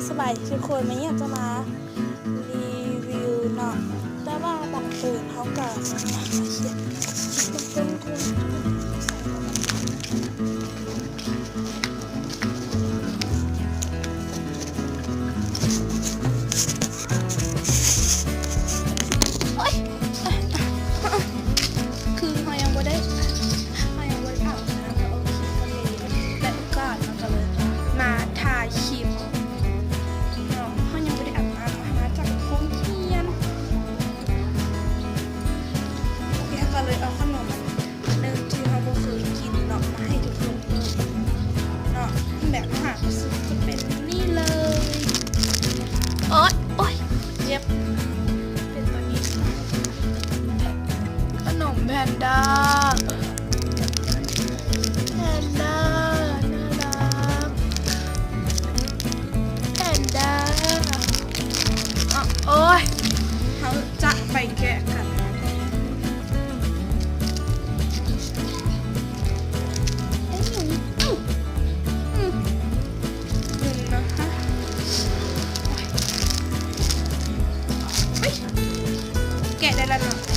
ສະບາຍດີທຸກຄົນ, ມື້ນີ້ເຮົາຈະມາຣີວິວເນາະ, ແຕ່ວ່າບາງໂຕເຮົາກະຍັງບໍ່ທັນໄດ້ເຮັດ. ບາງໂຕຄົນ ໂອ້ຍ ຄືເຮົາຍັງບໍ່ໄດ້ ເຮົາຍັງບໍ່ໄດ້ອາບນ້ຳເນາະ, ໂອເຄ ກະເລີຍໄດ້ໂອກາດເນາະ ກະເລີຍມາທາຄຣີມເນາະ. ເຮົາຍັງບໍ່ໄດ້ອາບນ້ຳເນາະ, ເຮົາມາຈາກໂຮງຮຽນ. ໂອເຄ ເຮົາກະເລີຍເອົາຂະໜົມອັນໜຶ່ງທີ່ເຮົາບໍ່ເຄີຍກິນເນາະ ມາໃຫ້ທຸກຄົນເບິ່ງເນາະ. ແບບເຮົາຫາກະຊື້ກະເປັນນີ້ເລີຍ. ໂອຍ ໂອຍ ເຈັບ. ເປັນໂຕນີ້ ຂະໜົມແພນດ້າ ແພນດ້າ ໜ້າລັກ ແພນດ້າ. ອະ ໂອ້ຍ ເຮົາຈະໄປແກະກັນ. ອືມ ອືມ ອືມ ໜຶ່ງນະຄະ. ໂອ້ຍ ແກະໄດ້ແລ້ວເນາະ.